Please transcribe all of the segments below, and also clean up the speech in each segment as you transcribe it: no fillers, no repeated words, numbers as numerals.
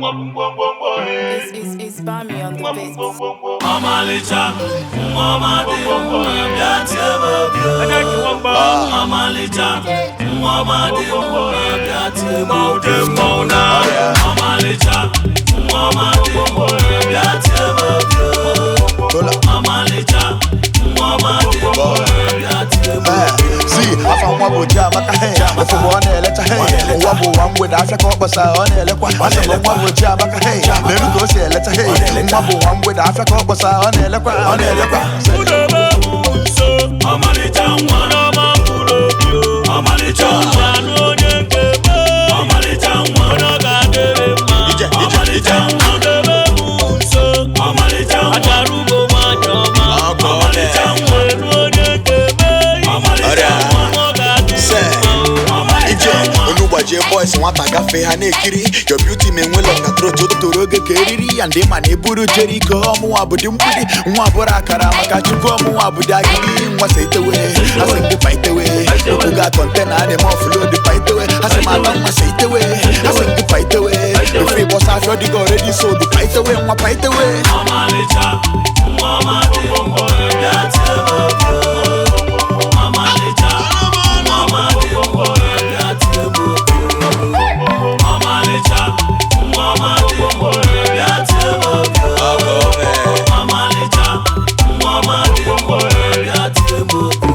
It's Bami on the beat. Ọmalịcha nwa ọma dị mma bịa tie m obi Ọmalịcha nwa ọma dị mma bịa tie m obi Ọmalịcha nwa ọma dị mma bịa tie m obi Ọmalịcha nwa ọma dị mma bịa tie m obi. See, afa nwa bụ Chiamaka, hey, ọfụma ọ na-elecha, hey, ụwa bụ ụwa mgbede afịa ka ọ kpọsa ọ na-elekwa. Asị m nwa bụ Chiamaka, hey, n'elu ka o si elecha, hey, nwa bụ ụwa mgbede afịa ka ọ kpọsa ọ na-elekwa, ọ na-elekwa. Ọmalịcha nwa n'ọma mkpụrụ obi o. Ọmalịcha nwa n'onye nke m. Ọmalịcha nwa onye ọ ga-adịrị mma. Ọmalịcha nwa debe m nso. Ọmalịcha nwa achara ugbo nwanyị ọma. Ọmalịcha nwa n'onye nke m. Ọmalịcha nwa onye ọ ga-adịrị mma. Ọmalịcha nwa. Onu gbajie boys nwata gafee ha na-ekiri. Your beauty ma enwe long na throat o toro oge ka eriri ya ndị ma na eburu Jericho ọmụnwa bụ dị mgbidi nwa bụrụ akara maka Chukwu ọmụnwa bụ dị agidi nwa sa itewe asị m gị pa itewe okwu ga kọntena a na-eme ọfụlod pa itewe asị m ata nwa sa itewe asị m gị pa itewe ofe ịgbọsa afịọ dịga already sold pa itewe nwa pa itewe. Ọmalịcha nwa ọma dị mma bịa tie m obi Ọmalịcha nwa ọma dị mma bịa tie m obi Ọmalịcha nwa ọma dị mma bịa tie m obi Ọmalịcha nwa ọma dị mma bịa tie m obi.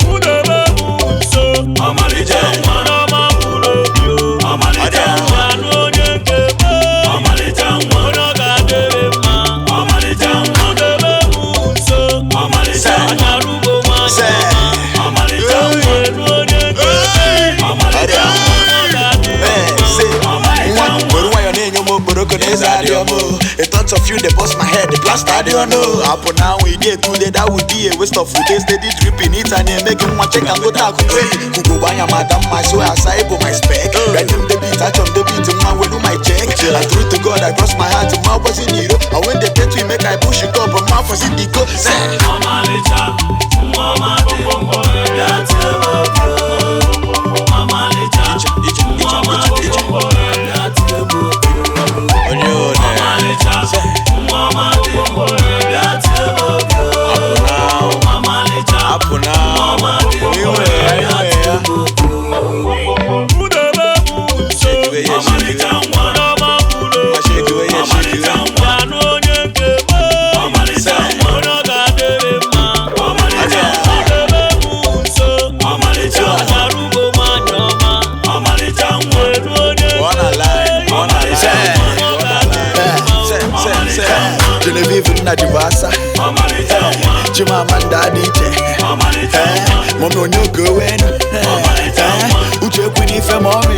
Kwudebe m nso. Ọmalịcha nwa n'ọma mkpụrụ obi o. Ọmalịcha nwa n'onye nke m. Ọmalịcha nwa onye ọ ga-adịrị mma. Ọmalịcha nwa debe m nso. Ọmalịcha achara ugbo nwanyị ọma. Ọmalịcha nwa n'onye nke m. Ọmalịcha nwa onye ọ ga-adịrị mma. Ọmalịcha Nwa nwa. were nwayọ na-enye m okporoko na eze adịọ m. The thoughts of you dey bust my head, the plaster adịọ no. Apụ na anwụ ide etude, that would be a waste of food. Steady dripping it a na-eme gị nwa cheka ngote akụkọ ugogbe anya ma ada mma so asa ịbụ my spec. Ready m debit, achọ m debit nwa welu my check. I true to God, I cross my heart ma gbazi n'iro. And when they get to make I push it up ma kwasị diko. Ọmalịcha nwa ọma dị mma bịa tie m obi Ọmalịcha nwa ọma dị mma bịa tie m obi Ọmalịcha nwa ọma dị mma bịa tie m obi Ọmalịcha nwa ọma dị mma bịa tie m obi. Kwudebe m nso. Ọmalịcha nwa n'ọma mkpụrụ obi. Ọmalịcha nwa n'onye nke m. Ọmalịcha nwa onye ọ ga-adịrị mma. Ọmalịcha nwa debe m nso. Ọmalịcha achara ugbo nwanyị ọma. Ọmalịcha nwa n'onye nke m. Ọmalịcha nwa onye ọ ga-adịrị mma. Ọmalịcha nwa. Genevieve nna ji bụ asa. Ọmalịcha nwa. Chimamanda dị iche. Ọmalịcha nwa. Mọmi onye oge owenu. Uche ekwu n'ife mọmi.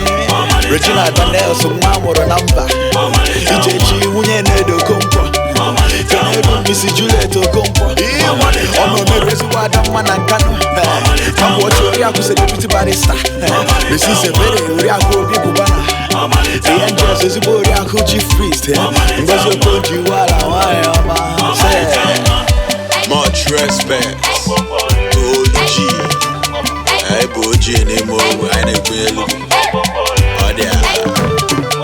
Regina Daniels nwa amụrụ na mba. Ọmalịcha nwa. Ichechi nwunye na-edo Okonkwo. Ọmalịcha nwa. Kenedu Mrs. Juliet Okonkwo. Ọnụ omeru ezigbo ada mma na Nkanu. Akwa ọchị oriakụ celebrity barrister. Mrs. Ebere oriakụ Obi Kubana. Ọmalịcha The nwa. Angels ezigbo oriakụ chief priest. Ngozi Okonjo Iweala nwanyị